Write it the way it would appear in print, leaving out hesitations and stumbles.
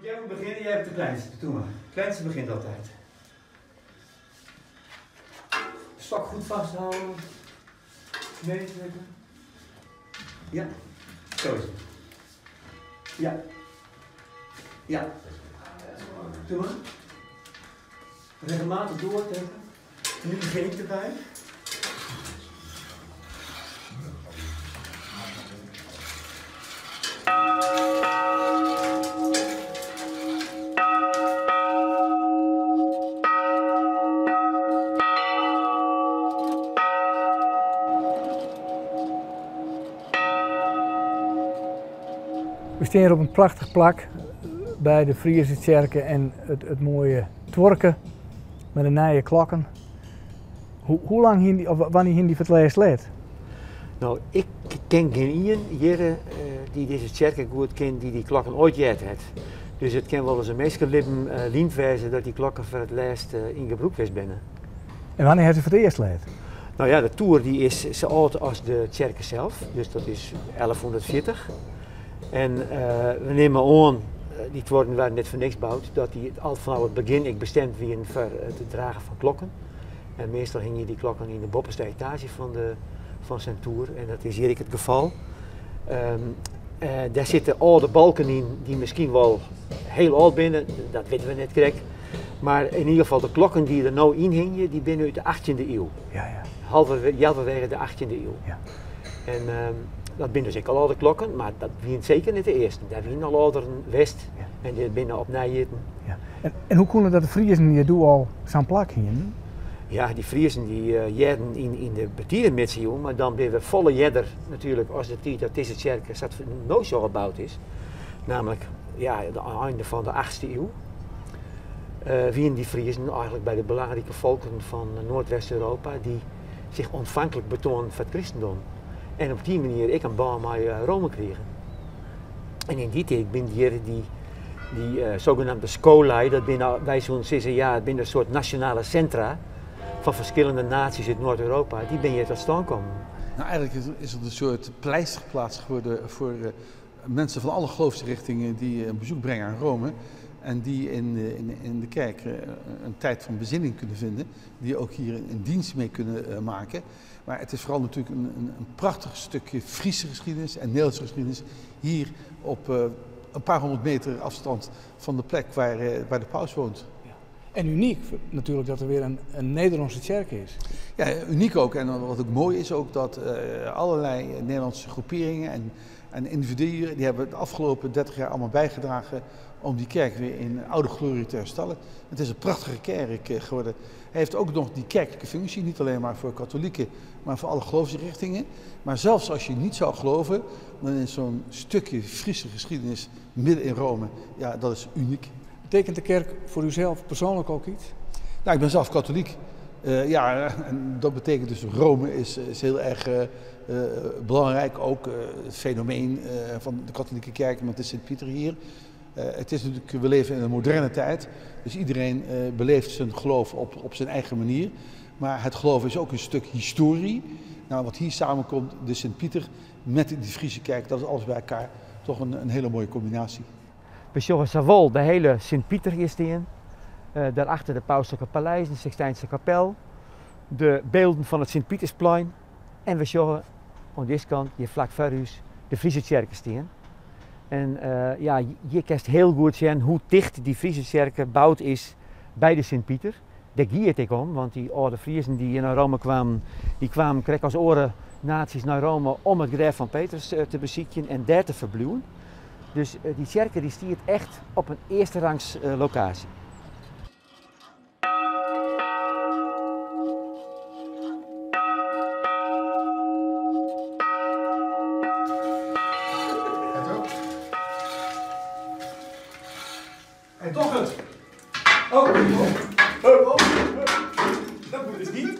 Jij moet beginnen, jij hebt de kleinste. Doe maar. De kleinste begint altijd. Stok goed vasthouden. Meetrekken. Ja, zo is het. Ja. Ja. Doe maar. Regelmatig doortrekken. Nu begin ik erbij. We staan hier op een prachtig plak by de Friese tsjerke en it moaie tuorke mei de nije klokken. Hoe lang hiene dy, of wannear hiene dy foar it lêst let? No, ik ken gjin ien hjir dy't dizze tsjerke goed ken dy't dy klokken oait heard hat. Dus it kin wolris in minskelibben lyn wêze dat dy klokken foar it lêst yn gebrûk west binne. En wannear ha se foar it earst let? No ja, de toer dy is sa âld as de tsjerke sels, dus dat is 1140. En we nimme oan, dy tuorren waarden net foar niks boud, dat dy al fanôf it begjin ek bestemd wienen foar it dragen fan klokken. En meastal hingje dy klokken yn de boppeste etaazje fan sa'n toer en dat is hjir ek it gefal. Dêr sitte âlde balken yn dy't miskien wol hiel âld binne, dat witte we net krekt. Mar yn ieder gefal de klokken dy't der no yn hingje, dy binne út de achttjinde iuw. Healwege de achttjinde iuw. En dat binne dus ek al âlde klokken, mar dat wienen seker net de earsten. Dêr wienen al âlderen west en dy binne opnij jitten. En hoe koe it dat de Friezen hjir doe al sa'n plak hienen? Ja, dy Friezen dy hearden yn de betide midsiuwen, mar dan binne we folle earder natuerlik as de tiid dat dizze tsjerke sa't no sa boud is, namelijk ja, de einde fan de achtste iuw, wienen dy Friezen eigentlik by de belangrike folken fan Noardwest-Europa dy't sich ontfanklik betoanden foar it kristendom en op dy manier ek in bân mei Rome krigen. En yn dy tiid binne hjir dy sogenaamde scholae, dat binne, wy soenen sizze, ja, it binne in soart nasjonale sintra fan ferskillende naties út Noard-Europa, dy binne hjir tot stân kommen. Nou, eigenlijk is het een soort pleisterplaats geworden voor mensen van alle geloofsrichtingen die een bezoek brengen aan Rome en die in de kerk een tijd van bezinning kunnen vinden, die ook hier een dienst mee kunnen maken. Maar het is vooral natuurlijk een prachtig stukje Friese geschiedenis en Nederlandse geschiedenis hier op een paar honderd meter afstand van de plek waar de paus woont. Ja. En uniek natuurlijk dat er weer een Nederlandse kerk is. Ja, uniek ook. En wat ook mooi is ook dat allerlei Nederlandse groeperingen en individuen die hebben de afgelopen 30 jaar allemaal bijgedragen om die kerk weer in oude glorie te herstellen. Het is een prachtige kerk geworden. Hij heeft ook nog die kerkelijke functie, niet alleen maar voor katholieken, maar voor alle geloofsrichtingen. Maar zelfs als je niet zou geloven, dan is zo'n stukje Friese geschiedenis midden in Rome, ja, dat is uniek. Betekent de kerk voor uzelf persoonlijk ook iets? Nou, ik ben zelf katholiek. Ja, en dat betekent dus Rome is heel erg belangrijk. Ook het fenomeen van de katholieke kerk met de Sint-Pieter hier. Het is natuurlijk, we leven in een moderne tijd, dus iedereen beleeft zijn geloof op zijn eigen manier. Maar het geloof is ook een stuk historie. Nou, wat hier samenkomt, de Sint-Pieter met die Friese kerk, dat is alles bij elkaar toch een hele mooie combinatie. We sjogge sawol de hele Sint-Pieter hier staan. Daarachter de Pauselijke Paleis, de Sixtijnse Kapel, de beelden van het Sint-Pietersplein. En we sjogge aan deze kant, hier vlak voor ons, de Friese kerk staan. En je kunt heel goed zien hoe dicht die Friese kerk gebouwd is bij de Sint-Pieter. Daar ging het ook om, want die oude Friesen die hier naar Rome kwamen, die kwamen krek als oren naties naar Rome om het graf van Petrus te bezieken en daar te verblijven. Dus die kerk die stiert echt op een eerste rangs locatie. En toch het! Oh, oh, oh, oh. Dat moet dus niet.